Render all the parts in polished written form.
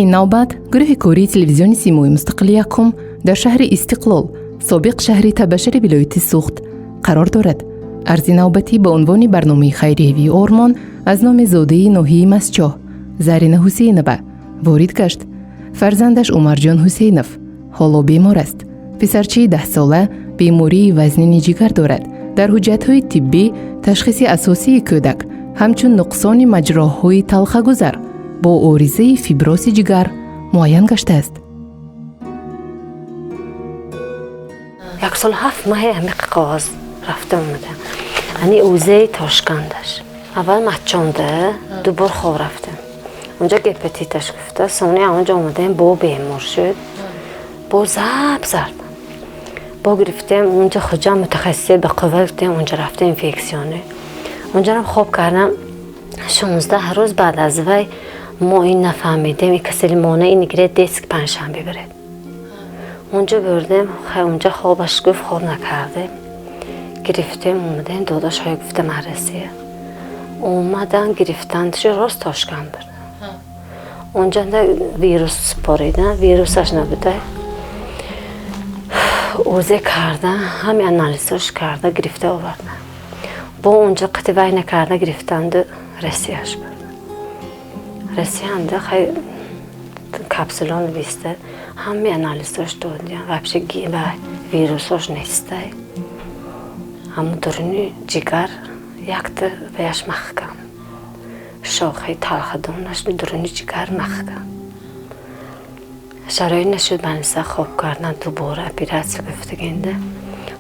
Ин навбат гурӯҳи кории телевизиони Симои Мустақили Якум дар шаҳри Истиқлол, собиқ шаҳри Табашари вилояти Суғд қарор дорад. Арзи навбатӣ ба унвони барномаи хайриявии Ормон аз номи зодаи ноҳияи Мастчоҳ Зарина Ҳусейнова ворид гашт. Фарзандаш Умарҷон Ҳусейнов ҳоло бемор аст. Писарчаи 10-сола бемории вазнини ҷигар дорад. Дар ҳуҷҷатҳои тиббӣ ташхиси асосии кӯдак ҳамчун нуқсони маҷроҳҳои талхагузар бо оризаи фибрози ҷигар муайян гаштааст. 1 сол 7 моҳе ҳамиқа қоғоз рафта омада. Ани УЗИ Тошкандаш. Аввал Мачонда ду бор хоб рафтем. Унҷа гепатиташ гуфта, сони онҷа омадаем, бо бемор шуд. Бо заб зард. Бо гирифтем унҷа хуҷа мутахассисе ба қувва гуфтем, унҷа рафтем инфексионӣ. Унҷарам хоб кардам. 16 рӯз баъд аз вай мо ин нафаҳмидем, ин касали мона ин гиред детский панҷшанбе биред. Унҷа бурдем, унҷа хобаш гуфт, хоб накардем. Гирифтем, омадем, додашҳое гуфта Россия. Омадан, гирифтан, рост Тошканд бурд. Унҷа вирус супоридан, вирусаш набуда. УЗИ карда, ҳами анализош карда, гирифта овардан. Бо унҷа қити вай накарда гирифтанду Россияш бурд. Россиянда хай капсулон виста, ҳами анализош додиям, вообще вирусош нестай. Ҳамун дуруни ҷигар якта ваяш маҳкам. Шохаи талхадонаш дуруни ҷигар маҳкам. Шароит нашуд больница хоб кардан, дубора оператсия гуфтагинда.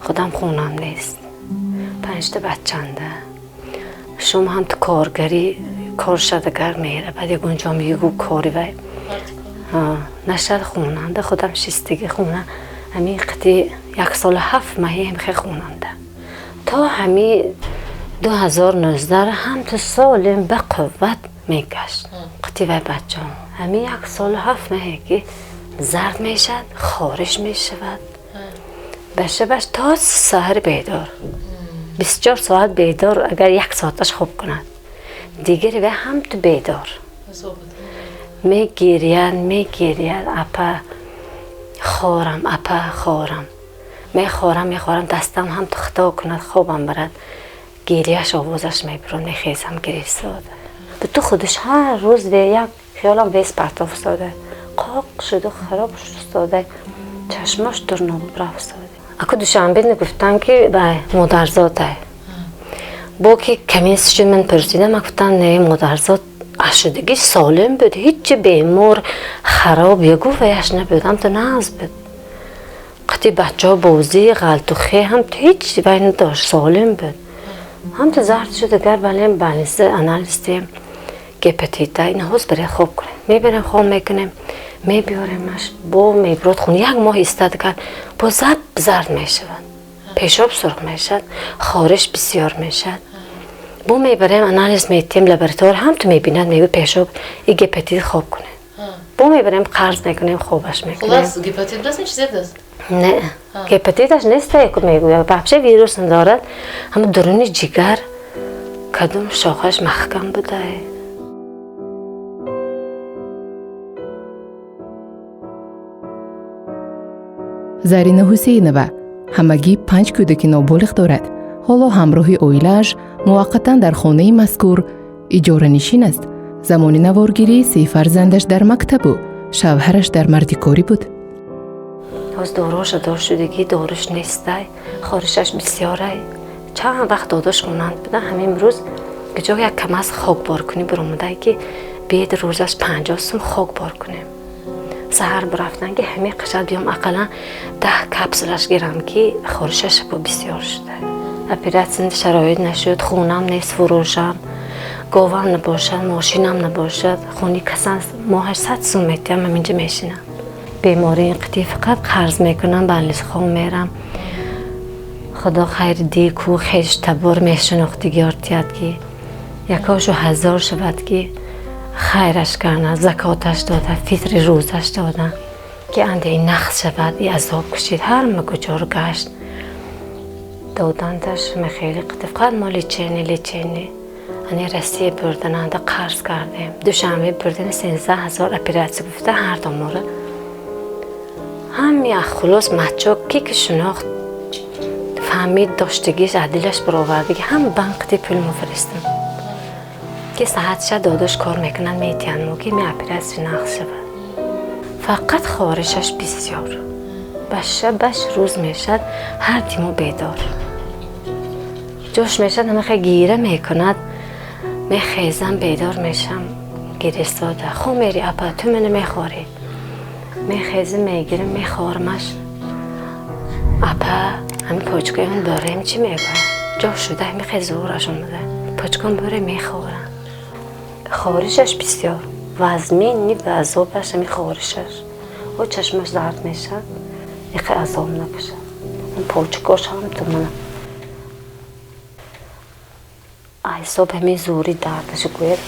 Худам хонам нест. Панҷта бачанда. Шумо ҳам ту коргарӣ кор шадагар меравад, ягон ҷо мегӯ кори вай. Нашад хонанда, худам шистагӣ хона ҳамин қити 1 сола 7 маҳи ҳамхе хонанда. То ҳами 2019 ҳам ту солим ба қувват мегашт. Қити вай бачаҳо. Ҳамин 1 солу 7 маҳе ки зард мешавад, хориш мешавад. Ба шабаш то саҳар бедор. 24 соат бедор, агар як соаташ хоб кунад. Дигар вай ҳам ту бедор. Мегирияд, мегирияд, апа хорам, апа хорам. Мехорам, мехорам, дастам ҳам ту хато кунад, хобам барад. Гирияш овозаш мебурад, мехезам гирифтода. Ту худаш ҳар рӯз як хиёлам вес партов истода. Қоқ шуду хароб истода. Чашмош дурнобуд рафтода. Аку Душанбе гуфтан ки бай модарзодай. Бо ки комиссия шуд, ман пурсидам, ман гуфтам не, модарзод ашудагӣ солим буд, ҳеҷ бемор хароб ягу ваяш набуд, ҳам ту нағз буд. Қити бачаҳо бозӣ, ғалтухе ҳам ту ҳеҷ вай надошт, солим буд. Ҳам ту зард шуд, агар балем больница анализ диҳем гепатита, ин ҳоз баред хоб кунем. Мебарем, хоб мекунем, мебиёремаш, бо мебурод хун як моҳ истад кард, бо заб зард мешавад. Пешоб сурх мешавад, хориш бисёр мешавад. Бо мебарем, анализ метиҳем, лаборатория ҳам ту мебинад, мегӯ пешоб и гепатит, хоб кунем. Бо мебарем, қарз мекунем, хобаш мекунем. Хулас, гепатит даст чизе даст? Не, гепатиташ нест, мегӯяд, вообще вирус надорад. Ҳама дуруни ҷигар кадом шохаш маҳкам будае. Зарина Ҳусейнова ҳамагӣ панҷ кӯдаки ноболиғ дорад. Ҳоло ҳамроҳи оилааш муваққатан дар хонаи мазкур иҷоранишин аст. Замони наворгирӣ се фарзандаш дар мактабу шавҳараш дар мардикорӣ буд. Ҳоз доруша дор шудагӣ, доруш нестай, хоришаш бисёрай. Чанд вақт додош хонанд буда, ҳамин рӯз куҷо як камаз хок бор кунӣ биромадай, ки бед рӯзаш 50 сум хок бор кунем. Саҳар бурафтан ки ҳамин қишат биём, ақаллан 10 капсулаш гирам, ки хоришаш бо бисёр шуда. Оператсия шароит нашуд, хунам нест, фурӯшам, говам набошад, мошинам набошад, хуни касан моҳаш 100 сум метиҳам, ҳаминҷа мешинам. Бемории қити фақат қарз мекунам, больницахон мерам. Худо хайр дику хеш табор мешинохтигиёр тиҳад, ки якошу ҳазор шавад, ки хайраш карда, закоташ дода, фитри рӯзаш дода, ки анде нақс шавад, и азоб кушид, ҳар куҷор гашт додандаш. Хеле қити фақат мо лечение, лечение. Ани Россия бурдананда қарз кардем. Душанбе бурдем 13 000 оператсия гуфта ҳар домора. Ҳами хулос мачо ки ки шинохт фаҳмид доштагиш адилаш баровардиги ҳам банкти пул мефиристам. Ки саҳат ша додош кор мекунанд метиҳанд мо ки ми оператсия нақс шавад. Фақат хоришаш бисёр. Баша баш рӯз мешад ҳар димо бедор. Ҷош мешад ҳамаха гира мекунад. Мехезам бедор мешам гиристода. Хо мери апа ту мена мехорӣ. Мехезам мегирам мехорамаш. Апа ҳами почкоям дорем чӣ мегӯяд? Ҷо шуда ҳамихе зӯраш омада. Почком боре мехорам. Хоришаш бисёр. Вазмин ни ба азобаш ҳами хоришаш. О чашмаш дард мешад. Иқе азоб накашад. Почкош ҳам ту мана ҳисоб ҳамин зӯри дардаш гӯяд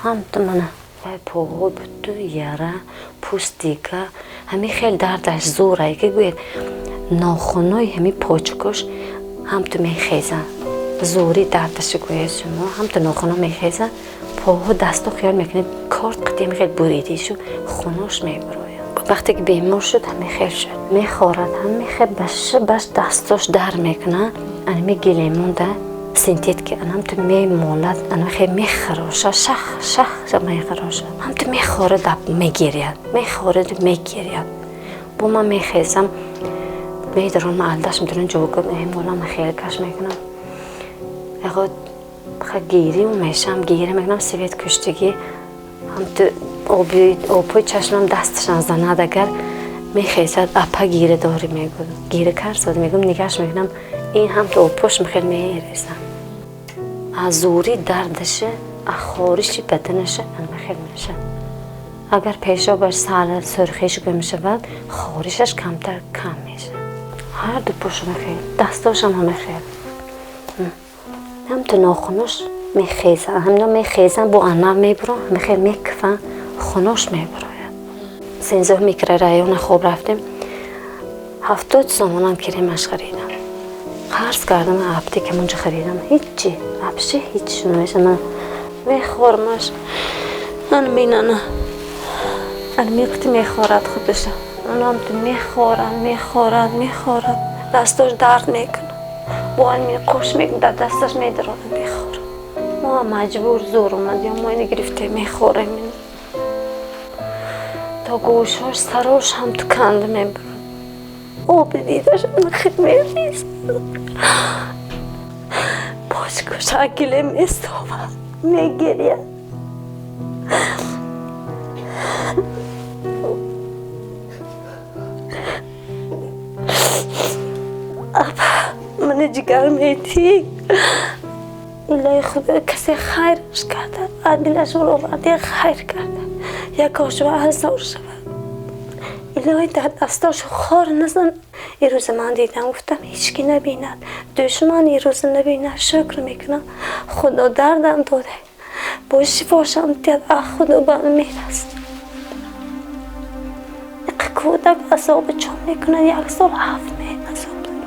ҳам ту мана вай поҳо буту яра пӯст дига ҳамин хел дардаш зӯрае ки гӯяд нохунои ҳамин почкош ҳам ту мехезанд. Зӯри дардаш гӯяд шумо ҳам ту нохуно мехезанд. Поҳо дасту хиёл мекунед корт қати ҳамин хел буридишу хунош мебурояд. Вақте ки бемор шуд ҳамин хел шуд. Мехорад ҳамин хел баша баш дастош дар мекунад. Анами гилемонда синтетики анам ту мемолад ана хел мехароша шах шах мехароша. Ҳам ту мехорад мегиряд. Мехорад мегиряд. Бо ман мехезам медарам алдаш медарам ҷога мемолам хел каш мекунам. Яго ха гирим мешам гирим мекунам свет куштагӣ ҳам ту обҳои чашмам дасташам занад агар мехезад апа гира дорӣ мегӯяд. Гира карсод мегӯям нигаш мекунам ин ҳам ту обпош мехел мерезам. Аз зӯри дардаша аз хориши баданаша анмахел мешад. Агар пешобаш сар сурхиш гум шавад хоришаш камтар кам мешад. Ҳар ду пош мехел дастошам ҳамахел. Ҳам ту нохунош мехезам ҳамино мехезам бо ана мебурам ҳамихел мекафам хунош мебурояд. 13 микрорайона хоб рафтем 70 сомонам кремаш харидам. Қарз кардам аптека мунҷа харидам. Ҳичи вообще ҳичи намешад. Ман мехорамаш ан минана ан миқти мехорад худаша. Онам ту мехорад мехорад мехорад дастош дард мекунад. Бо ан қош мекунад дар дасташ медарорад мехорад. Мо маҷбур зӯр омад ё мо ина гирифте мехорем. То гӯшош сарош ҳам ту канда мебурад. Оби дидаш хел мерезад. Почкош акиле месовад мегиряд. Апа мана ҷигар метӣ. Илоҳи худо касе хайраш карда адилаш оварди хайр карда. Якош ва ҳазор шавад. Илоҳи дар дастош хор назан. Ирӯза ман дидам гуфтам ҳеҷ ки набинад. Душман ирӯза набинад. Шукр мекунам. Худо дардам дода. Бо шифошам диҳад. Ах худо ба ман мерасад. Кӯдак азоби ҷон мекунад. 1 сол 7 моҳ азоб дорад.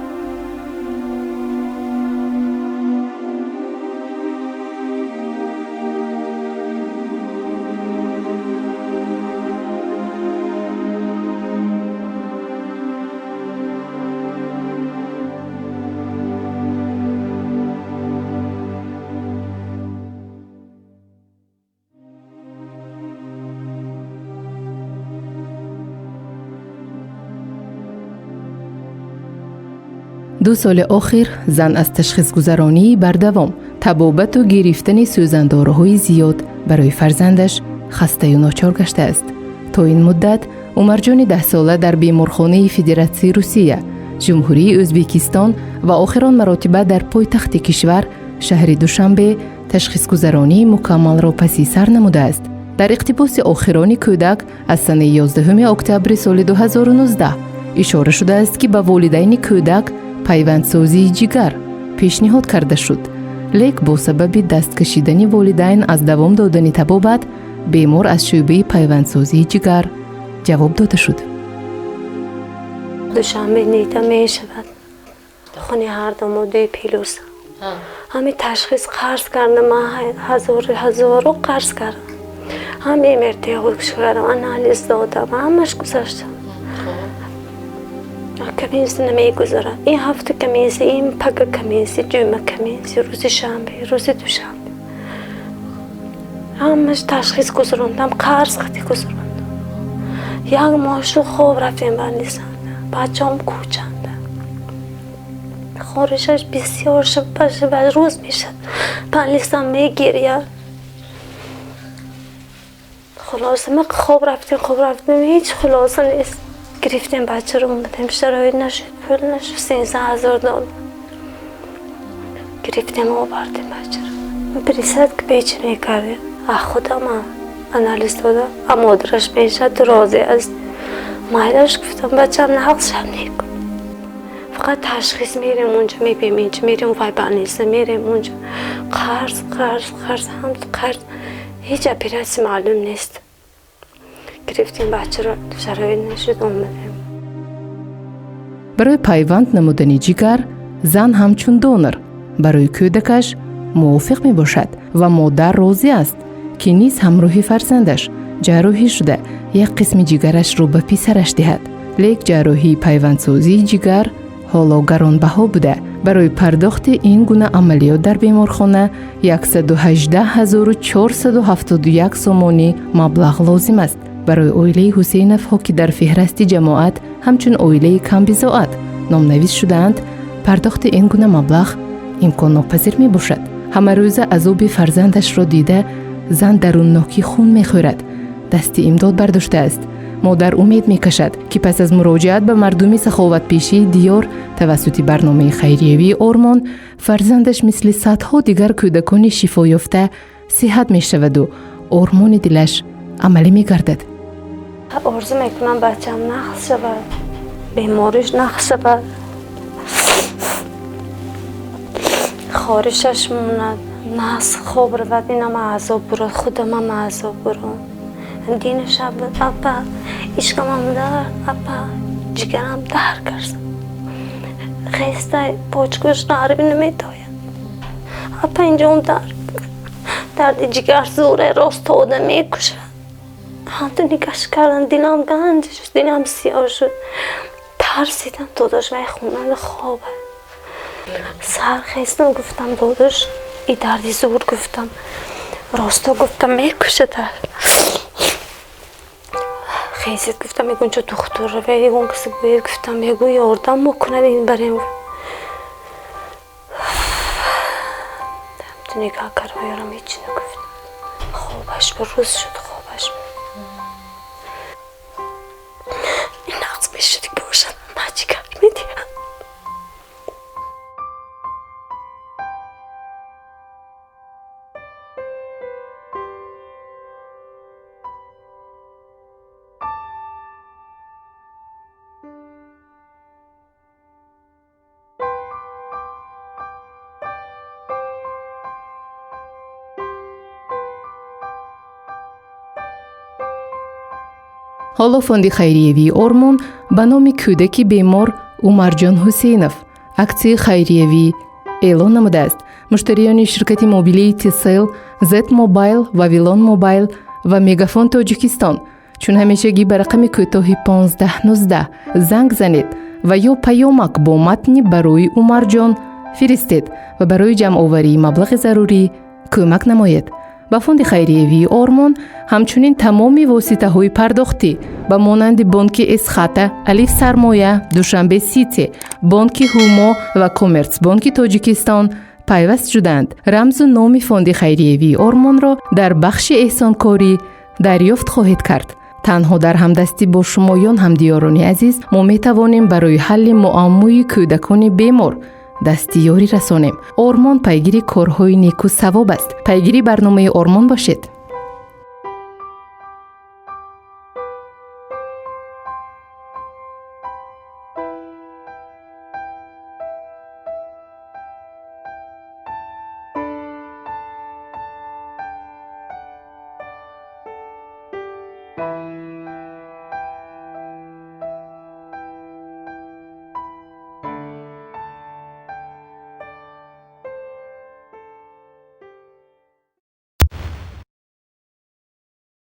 Ду соли охир зан аз ташхисгузаронии бардавом, табобату гирифтани сӯзандоруҳои зиёд барои фарзандаш хастаю ночор гаштааст. То ин муддат Умарҷони 10сола дар беморхонаи Федератсияи Русия, Ҷумҳурии Ӯзбекистон ва охирон маротиба дар пойтахти кишвар, шаҳри Душанбе, ташхисгузаронии мукаммалро паси сар намудааст. Дар иқтибоси охирони кӯдак аз санаи 11 октябри соли 2019 ишора шудааст, ки ба волидайни кӯдак пайвандсозии ҷигар пешниҳод карда шуд. Лек бо сабаби даст кашидани волидайн аз давом додани табобат, бемор аз шӯъбаи пайвандсозии ҷигар ҷавоб дода шуд. Душанбе нида мешавад. Хуни ҳар ду моддаи плюс. Ҳами ташхис қарз кардам, ман ҳазору қарз кардам. Ҳам МРТ кардам, анализ додам, ҳамаш гузаштам. Комиссия намегузарад. Ин ҳафта комиссия, ин пага комиссия, ҷумъа комиссия, рӯзи шанбе, рӯзи душанбе. Ҳамаш ташхис гузарондам, қарз қати гузарондам. Як моҳ шуд хоб рафтем больницада. Бачаам кӯчанда. Хоришаш бисёр шуд, рӯз мешад. Больница мегиряд. Хулоса ма хоб рафтем, ҳеҷ хулоса нест. Гирифтем бачаро омадем, шароит нашуд, пул нашуд, 13,000 доллар. Гирифтем овардем бачаро. Присадка печ мекардем. А худам анализ додам, а модараш мешад розӣ аст. Майлаш гуфтам бачам нағз шаб мекун. Фақат ташхис мерем унҷа, мебием инҷа, мерем вай больница, мерем унҷа. Қарз, қарз, қарз, ҳам қарз. Ҳеҷ оператсия маълум нест. Гирифтем бачаро, шароит нашуд, омадем. Барои пайванд намудани ҷигар зан ҳамчун донор барои кӯдакаш мувофиқ мебошад ва модар розӣ аст, ки низ ҳамроҳи фарзандаш ҷарроҳӣ шуда як қисми ҷигарашро ба писараш диҳад. Лек ҷарроҳии пайвандсозии ҷигар ҳоло гаронбаҳо буда, барои пардохти ин гуна амалиёт дар беморхона 118 471 сомонӣ маблағ лозим аст. Барои оилаи Ҳусейновҳо, ки дар феҳрасти ҷамоат ҳамчун оилаи камбизоат номнавис шудаанд, пардохти ин гуна маблағ имконнопазир мебошад. Ҳамарӯза азоби фарзандашро дида зан даруннокӣ хун мехӯрад, дасти имдод бардоштааст. Модар умед мекашад, ки пас аз муроҷиат ба мардуми саховатпешии диёр тавассути барномаи хайриявии Ормон фарзандаш мисли садҳо дигар кӯдакони шифоёфта сиҳат мешаваду ормони дилаш амалӣ мегардад. Орзу мекунам бачам нағз шавад, бемориш нағз шавад, хоришаш монад, нағз хоб равад, инама азоб бурад, худамам азоб бурам. Дина шаб апа ишкамам дард, апа ҷигарам дард кард. Хеста почкаш нарби наметояд. Апа инҷом дард, дарди ҷигар зӯре рост ода мекушад. Ҳамту нигаш кардам, дилам ганҷ шуд, дилам сиёҳ шуд. Тарсидам, додаш вай хонада хоба. Сар хестам, гуфтам додаш и дарди зур, гуфтам росто, гуфтам мекушад. Хезид, гуфтам ягонча духтур равед, ягон касе гӯяд, гуфтам ягон ёрдам мо кунад ин барем. Ту нигоҳ кард, ёрам ҳеҷ нагуфт. Хобаш буд, рӯз шуд, хобаш буд. Ин нағз мешуд ки бошад, ман ҷигар медиҳам. Ҳоло фонди хайриявии Ормон ба номи кӯдаки бемор Умарҷон Ҳусейнов аксияи хайриявӣ эълон намудааст. Муштариёни ширкати мобилии Tcell, Z-Mobile, Вавилон Мобайл ва Мегафон Тоҷикистон чун ҳамешагӣ ба рақами кӯтоҳи 1519 занг занед ва ё паёмак бо матни барои Умарҷон фиристед ва барои ҷамъоварии маблағи зарурӣ кӯмак намоед. Ба фонди хайриявии Ормон ҳамчунин тамоми воситаҳои пардохтӣ ба монанди бонки Эсхата, Алиф Сармоя, Душанбе Сити, бонки Ҳумо ва Коммерсбонки Тоҷикистон пайваст шуданд. Рамзу номи фонди хайриявии Ормонро дар бахши эҳсонкорӣ дарёфт хоҳед кард. Танҳо дар ҳамдастӣ бо шумоён, ҳамдиёрони азиз, мо метавонем барои ҳалли муаммои кӯдакони бемор дасти ёрӣ расонем. Ормон пайгири корҳои неку савоб аст. Пайгири барномаи Ормон бошед.